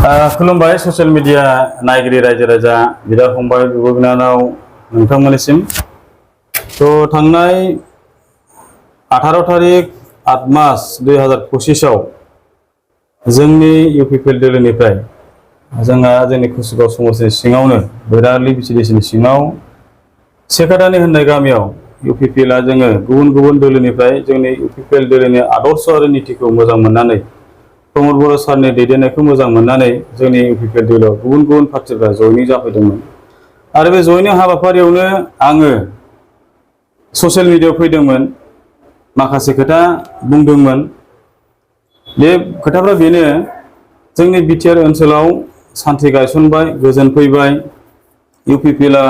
खुलुमबाय social media नायगिरि रायजो राजा बिदा फंबाय बिब' बिनानाव नोंथांमोननिसिम थांनाय 18 तारिख 8 मार्च 2025 आव जोंनि UPPL दोलोनिफ्राय जोंहा जोंनि कुसुगाव समाजनि सिङावनो बैरालि बिसिडिसिनि सिङाव सेकादानि होननाय गामियाव UPPL आ जोङो गुबुन गुबुन दोलोनिफ्राय जोंनि UPPL दोलोनि आदर्श आरो नीतिखौ मोजां मोननानै प्रमद बर' सारनि दैदेननायखौ मोजां मोननानै जोंनि UPPL दोलोआव गुबुन गुबुन पार्टिफ्रा जयनिं जाफैदोंमोन आरो बे जयनिं हाबाफारियावनो आङो ससियेल मिडियायाव फैदोंमोन माखासे खोथा बुंदोंमोन बे खोथाफ्रा बेनो जोंनि बिटिआर ओनसोलाव सान्थि गायसनबाय गोजोन फैबाय UPPL आ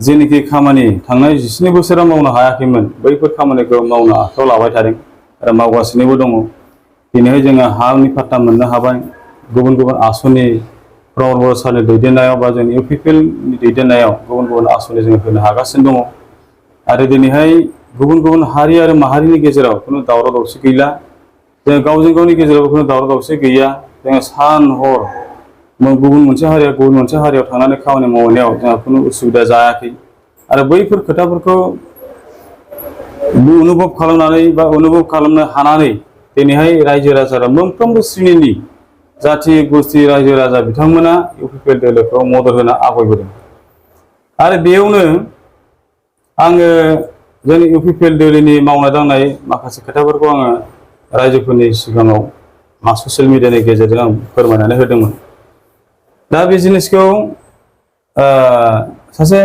जेनिखि खामानि थांनाय 17 बोसोराव मावनो हायाखैमोन बैफोर खामानिखौ मावनो आखायाव लाबाय थादों आरो मावगासिनोबो दङ दिनैहाय जोङो हानि पाट्टा मोननो हाबाय गुबुन गुबुन आसनि प्रमद बर' सारनि दैदेननायाव बा जोंनि UPPL नि दैदेननायाव गुबुन गुबुन आसनि जों होनो हागासिनो दङ आरो दिनैहाय गुबुन गुबुन हारि आरो माहारिनि गेजेराव खुनु दावराव दावसि गैला जों गावजों गावनि गेजेराव खुनु दावराव दावसि गैया जों सान हर गुबुन मोनसे हारिया गुबुन मोनसे हारियाव थांनानै खामानि मावनायाव जोंहा खुनु उसुबिदा जायाखै आरो बैफोर खोथाफोरखौ अनुभव खालामनानै बा अनुभव खालामनो हानानै दिनैहाय रायजो राजा मोनफ्रोमबो श्रेणिनि जाथि गोष्ठी रायजो राजा बिथांमोना UPPL दोलोखौ मदद होना आवगायबोदों आरो बेयावनो आङो जोंनि UPPL दोलोनि मावनाय दांनाय माखासे खोथाफोरखौ आङो रायजोफोरनि सिगाङाव ससियेल मिडियानि गेजेरजों आं फोरमायनानै होदोंमोन दा बे जिनिसखौ सासे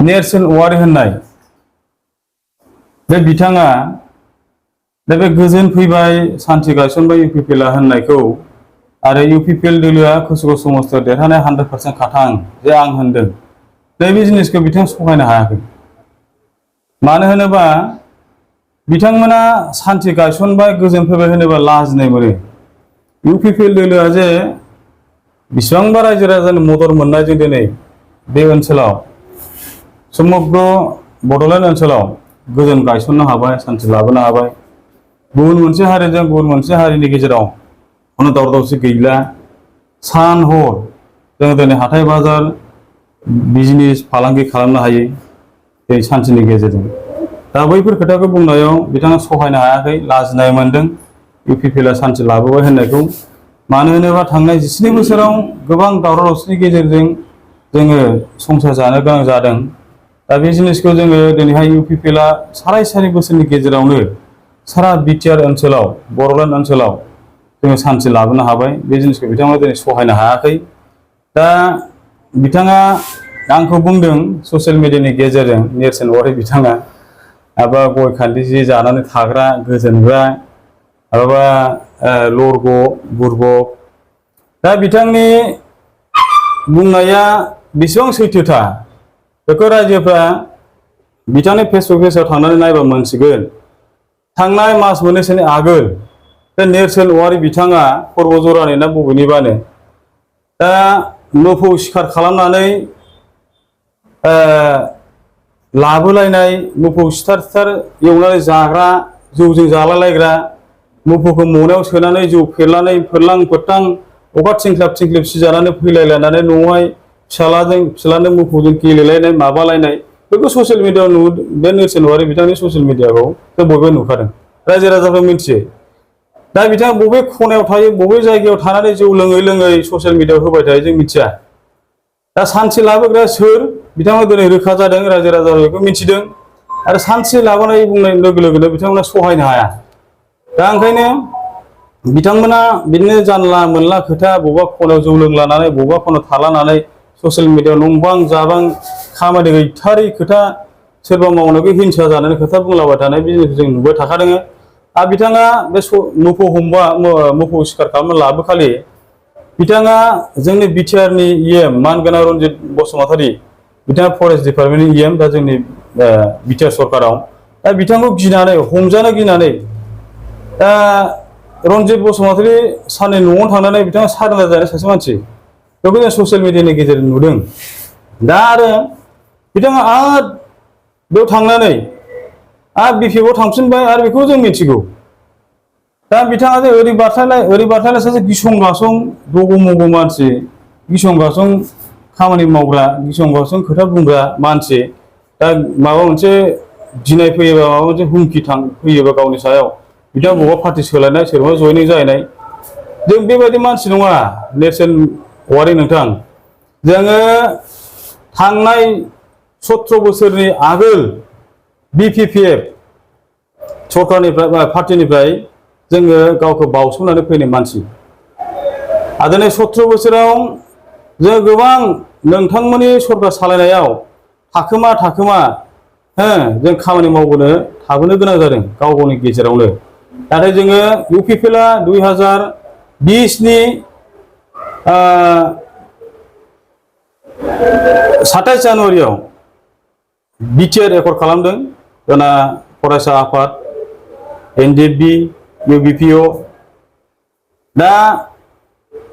नेरसोन औवारि होननाय बे बिथाङा दा बे गोजोन फैबाय सान्थि गायसनबाय UPPL आ होननायखौ आरो UPPL दोलोआ कुसुगाव समाजआव देरहानाय 100% खाथां जे आं होनदों बे जिनिसखौ बिथां सहायनो हायाखै मानो होनोबा बिथांमोना सान्थि गायसनबाय गोजोन फैबाय होनोबा लाजिनाय मोनो UPPL दोलोआ जे बेसेबांबा रायजो राजानि मदद मोननायजों दिनै बे ओनसोलाव समग्र बड'लेण्ड ओनसोलाव गोजोन गायसननो हाबाय सान्थि लाबोनो हाबाय गुबुन मोनसे हारिजों गुबुन मोनसे हारिनि गेजेराव खुनु दावराव दावसि गैला सान हर जों दिनै हाथाय बाजार बिजनेस फालांगि खालामनो हायो दै सान्थिनि गेजेरजों दा बैफोर खोथाखौ बुंनायाव बिथाङा सहायनो हायाखै लाजिनाय मोनदों UPPL आ सान्थि लाबोबाय होननायखौ मानो होनोबा थांनाय 17 बोसोराव गोबां दावराव दावसिनि गेजेरजों जोङो संसार जानो गोनां जादों दा बे जिनिसखौ जोङो दिनैहाय UPPL आ साराय बोसोरनि गेजेरावनो सारा बिटिआर ओनसोलाव बड'लेण्ड ओनसोलाव जोङो सान्थि लाबोनो हाबाय बे जिनिसखौ बिथांमोना दिनै सहायनो हायाखै दा बिथाङा आंखौ बुंदों ससियेल मिडियानि गेजेरजों नेरसोन औवारि बिथाङा माबा गय खान्दि जानानै थाग्रा गोजोनग्रा माबा लरग' बुरबक दा बिथांनि बुंनाया बेसेबां सैथोथा बेखौ रायजोफ्रा बिथांनि फेसबुक पेजआव थांनानै नायबा मोनसिगोन थांनाय मास मोननैसोनि आगोल बे नेरसोन औवारि बिथाङा खर्बजरानि ना बबेनिबानो दा मोफौ सिखार खालामनानै लाबोलायनाय मोफौ सिथार एवनानै जाग्रा जौजों जालायलायग्रा मोफौखौ मनायाव सोनानै जौ फेरलानै फोरलां फोरथां अखा थिंख्लाब थिंख्लिब सिजानानै फैलायलायनानै न'आवहाय फिसालानो मोफौजों गेलेलायनाय माबालायनाय बेखौ ससियेल मिडियाआव नुदों बे नेरसोन औवारि बिथांनि ससियेल मिडियाखौ जों बयबो नुखादों रायजो राजाफ्रा मिथियो दा बिथाङा बबे खनायाव थायो बबे जायगायाव थानानै जौ लोङै लोङै ससियेल मिडियाआव होबाय थायो जों मिथिया दा सान्थि लाबोग्रा सोर बिथांमोना दिनै रोखा जादों रायजो राजाफोरखौ मिथिदों आरो सान्थि लाबोनाय बुंनाय लोगो लोगोनो बिथांमोना सहायनो हाया दा ओंखायनो बिथांमोना बिदिनो जानला मोनला खोथा बबेबा खनायाव जौ लोंलानानै बबेबा खनायाव थालानानै ससियेल मिडियाआव नंबां जाबां खामानि गैथारै खोथा सोरबा मावनोबो हिंसा जानानै खोथा बुंलाबाय थानाय बिदिनो जों नुबाय थाखादों आरो बिथाङा बे मोफौ सिखार खालामना लाबोखालि बिथाङा जोंनि बिटिआरनि मानगोनां रन्जित बसुमतारी बिथाङा फरेस्ट डिपार्टमेन्टनि दा जोंनि बिटिआर सरकाराव दा बिथांखौ गिनानै हमजानो गिनानै दा रन्जित बसुमतारी साननि न'आव थांनानै बिथाङा सारेन्डार जानाय सासे मानसि बेखौ जों ससियेल मिडियानि गेजेरजों नुदों दा आरो बिथाङा आरो बेयाव थांनानै आरो BPF आव थांफिनबाय आरो बेखौ जों मिथिगौ दा बिथाङा जे ओरै बारथायलाय सासे गिसं गासं दग' मग' मानसि गिसं गासं खामानि मावग्रा गिसं गासं खोथा बुंग्रा मानसि दा माबा मोनसे गिनाय फैयोबा माबा मोनसे हुमखि फैयोबा गावनि सायाव बिथाङा बबेबा पार्टि सोलायनाय सोरबा जयनिं जाहैनाय जों बेबायदि मानसि नङा नेरसोन औवारि नोंथां जोङो थांनाय 17 बोसोरनि आगोल BPPF सरकारनिफ्राय पार्टिनिफ्राय जोङो गावखौ बावसोमनानै फैनाय मानसि आरो नै 17 बोसोराव जों गोबां नोंथांमोननि सरकार सालायनायाव थाखोमा जों खामानि मावबोनो थाबोनो गोनां जादों गाव गावनि गेजेरावनो नाथाय जोङो UPPL आ 2020 नि 27 जानुवारियाव बिटिआर रेकर्ड खालामदों जोंना फरायसा आफाद NDFB UPPO दा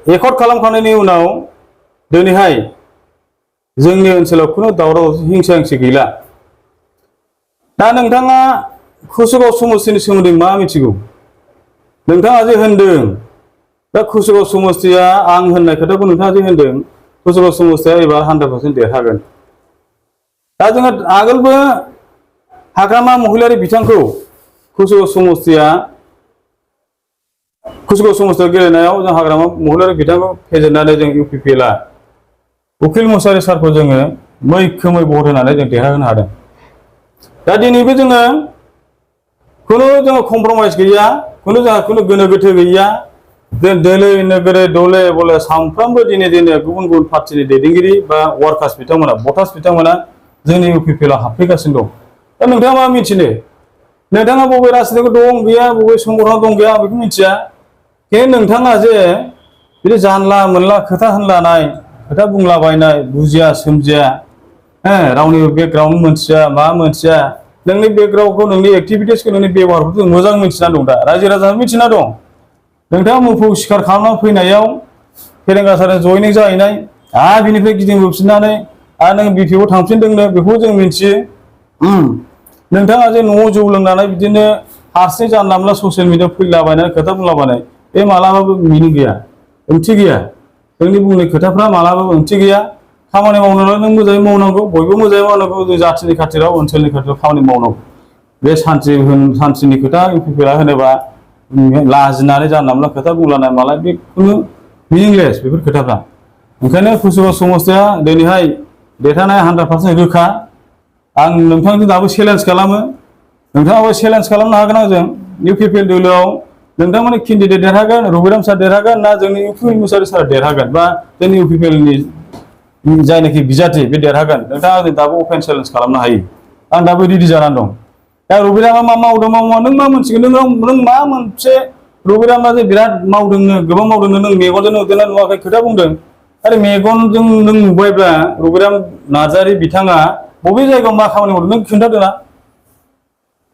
रेकर्ड खालामखांनायनि उनाव दिनैहाय जोंनि ओनसोलाव खुनु दावराव हिंसा गैला दा नोंथाङा कुसुगाव समस्तिनि सोमोन्दै मा मिथिगौ नोंथाङा जे होनदों दा कुसुगाव समस्तिया आं होननाय खोथाखौ नोंथाङा जे होनदों कुसुगाव समस्तिया एबार 100% देरहागोन दा जोङो आगोलबो हाग्रामा महिलारि बिथांखौ कुसुगाव समस्तियाव गेलेनायाव जों हाग्रामा महिलारि बिथांखौ फेजेननानै जों UPPL आ उकिल मुसाहारि सारखौ जोङो मैखोमै भट होनानै जों देरहाहोनो हादों दा दिनैबो जोङो कमप्रमाइज गैया जोंहा गोनो गोथो गैया जों दोलै नोगोरै दले बले सानफ्रामबो दिने गुबुन पार्टिनि दैदेनगिरि बा वार्कार्स बिथांमोना भटार्स बिथांमोना जोंनि UPPL आव हाबफैगासिनो दं दा नोंथाङा मा मिथिनो नोंथाङा बबे राजनितिक दं गैया बबे संगठनाव दं गैया बेखौ मिथिया खिन्थु नोंथाङा जे बिदि जानला मोनला खोथा होनलानाय खोथा बुंलाबायनाय बुजिया सोमजिया रावनिबो बेकग्राउन्ड मोनथिया मा मोनथिया नोंनि बेकग्राउन्डखौ नोंनि एक्टिभिटिसखौ नोंनि बेबहारखौ जों मोजां मिथिना दं दा रायजो राजाया मिथिना दं नोंथाङा मोफौ सिखार खालामना फैनायाव फेरेंगा सारजों जयनिं जाहैनाय आरो बिनिफ्राय गिदिंबोफिननानै आरो नों BPO थांफिनदोंनो बेखौ जों मिथियो नोंथाङा जे न'आव जौ लोंनानै बिदिनो हारसिं जानला मोनला ससियेल मिडियाआव फैलाबायनानै खोथा बुंलाबायनाय बे मालाबाबो मिनिं गैया ओंथि गैया नोंनि बुंनाय खोथाफ्रा मालाबाबो ओंथि गैया खामानि मावनोब्ला नों मोजाङै मावनांगौ बयबो मोजाङै मावनांगौ जों जाथिनि खाथिराव ओनसोलनि खाथिराव खामानि मावनांगौ बे सान्थिनि खोथा UPPL आ होनोबा लाजिनानै जानला मोनला खोथा बुंलानाय मालाय बे खुनु मिनिंलेस बेफोर खोथाफ्रा ओंखायनो कुसुगाव समस्तिया दिनैहाय देरहानाय 100% रोखा आं नोंथांजों दाबो चेलेन्ज खालामो नोंथाङाबो चेलेन्ज खालामनो हागोन आंजों UPPL दोलोआव नोंथांमोननि केन्डिडेट देरहागोन रबिराम सार देरहागोन ना जोंनि उकिल मुसाहारि सार देरहागोन बा जोंनि UPPL नि जायनाखि बिजाथि बे देरहागोन नोंथाङा आंजों दाबो अपेन चेलेन्ज खालामनो हायो आं दाबो रेडि जानानै दं दा रबिरामा मा मावदों मावा नों मा मोनथिगोन नों मा मोनसे रबिरामा जे बिराद मावदोंनो गोबां मावदोंनो नों मेगनजों नुदोंना नुवाखै खोथा बुंदों आरो मेगनजों नों नुबायब्ला रबिराम नार्जारि बिथाङा बबे जायगायाव मा खामानि मावदों नों खोन्थादोना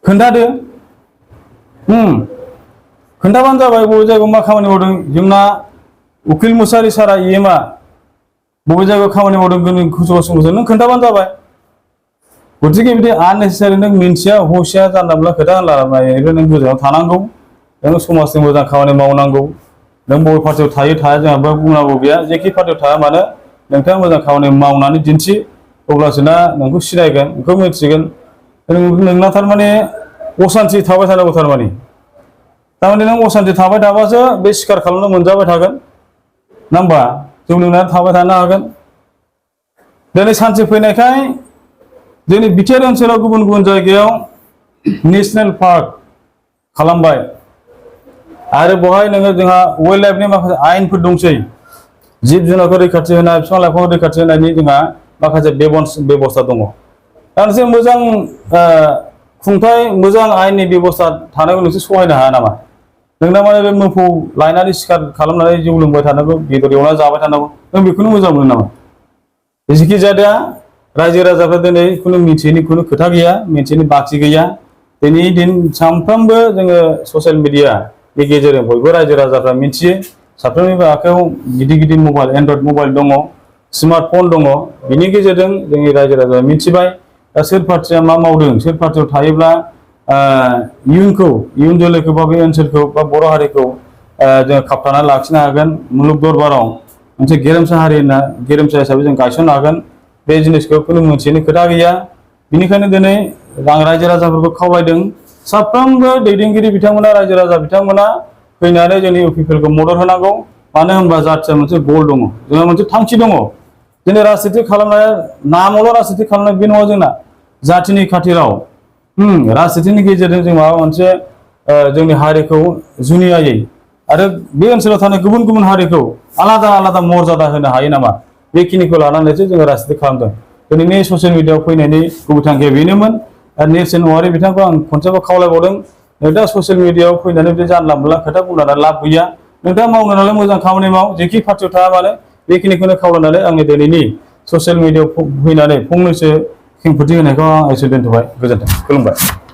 खोन्थादो खोन्थाबानो जाबाय बबे जायगायाव मा खामानि मावदों जोंना उकिल मुसाहारि सारा EM आ बबे जायगायाव खामानि मावदों कुसुगाव समस्तियाव नों खोन्थाबानो जाबाय गतिके बिदि आननेसेसारि नों मिन्थिया हसिया जानला मोनला खोथा होनलाबायनायनिफ्राय नों गोजानाव थानांगौ नों समाजनि मोजां खामानि मावनांगौ नों बबे पार्टियाव थायो थाया जोंहा बुंनांगौ गैया जेखि पार्टियाव थाया मानो नोंथाङा मोजां खामानि मावनानै दिन्थि अब्लासो ना नोंखौ सिनायगोन नोंखौ मिथिगोन नोंना थारमाने असान्ति थाबाय थानांगौ थारमाने नों असान्ति थाबाय थाबासो बे सिखार खालामनो मोनजाबाय थागोन नङा होमबा जौ लोंनानै थाबाय थानो हागोन दिनै सान्थि फैनायखाय जोंनि बिटिआर ओनसोलाव गुबुन गुबुन जायगायाव नेशनेल पार्क खालामबाय आरो बेवहाय नोङो जोंहा वाइल्ड लाइफनि माखासे आयेनफोर दंसै जिब जुनारखौ रैखाथि होनाय बिफां लाइफांखौ रैखाथि होनायनि जोंहा माखासे बेबस्था दङ दा नोंसोर मोजां खुंथाय मोजां आयेननि बेबस्था थानायखौ नोंसोर सहायनो हाया नामा नोंना माने बे मोफौ लायनानै सिखार खालामनानै जौ लोंबाय थानांगौ बेदर एवनानै जाबाय थानांगौ नों बेखौनो मोजां मोनो नामा जेखि जाया रायजो राजाफ्रा दिनै खुनु मिथियैनि खुनु खोथा गैया मिथियैनि बाखि गैया दिनैनि दिन सानफ्रोमबो जोङो ससियेल मिडियानि गेजेरजों बयबो रायजो राजाफ्रा मिथियो साफ्रोमनिबो आखायाव गिदिर गिदिर मबाइल एन्ड्रइड मबाइल दङ स्मार्टफन दङ बिनि गेजेरजों जोंनि रायजो राजाया मिथिबाय दा सोर पार्टिया मा मावदों सोर पार्टियाव थायोब्ला इयुन जोलैखौ बा बे ओनसोलखौ बा बर' हारिखौ जों खाबथाना लाखिनो हागोन मुलुग दरबाराव मोनसे गेरेमसा हारि होनना गेरेमसा हिसाबै जों गायसननो हागोन बे जिनिसखौ खुनु मोनसेनि खोथा गैया बेनिखायनो दिनै आं रायजो राजाफोरखौ खावलायदों साफ्रोमबो दैदेनगिरि बिथांमोना रायजो राजा बिथांमोना फैनानै जोंनि UPPLखौ मदद होनांगौ मानो होनबा जाथिया मोनसे गोल दङ जोंहा मोनसे थांखि दङ दिनै राजनिति खालामनाय नामावल' राजनिति खालामनाय बे नङा जोंना जातिनि खाथिराव राजनितिनि गेजेरजों जों माबा मोनसे जोंनि हारिखौ जुनियायै आरो बे ओनसोलाव थानाय गुबुन गुबुन हारिखौ आलादा आलादा मर्यादा होनो हायो नामा बेखिनिखौ लानानैसो जोङो राजनिति खालामदों दिनैनि ससियेल मिडियायाव फैनायनि गुबै थांखिया बेनोमोन नेरसोन औवारि बिथांखौ आं खनसेबो खावलायबावदों नोंथाङा ससियेल मिडियायाव फैनानै बे जानला मोनला खोथा बुंनानै लाब गैया नोंथाङा मावनो नालाय मोजां खामानि माव जेखि पार्टियाव थाया मानो बेखिनिखौनो खावलायनानै आंनि दिनैनि ससियेल मिडियायाव फैनानै फंनैसो खेंफोरथि होनायखौ आं एसे दोनथ'बाय गोजोन्थों खुलुमबाय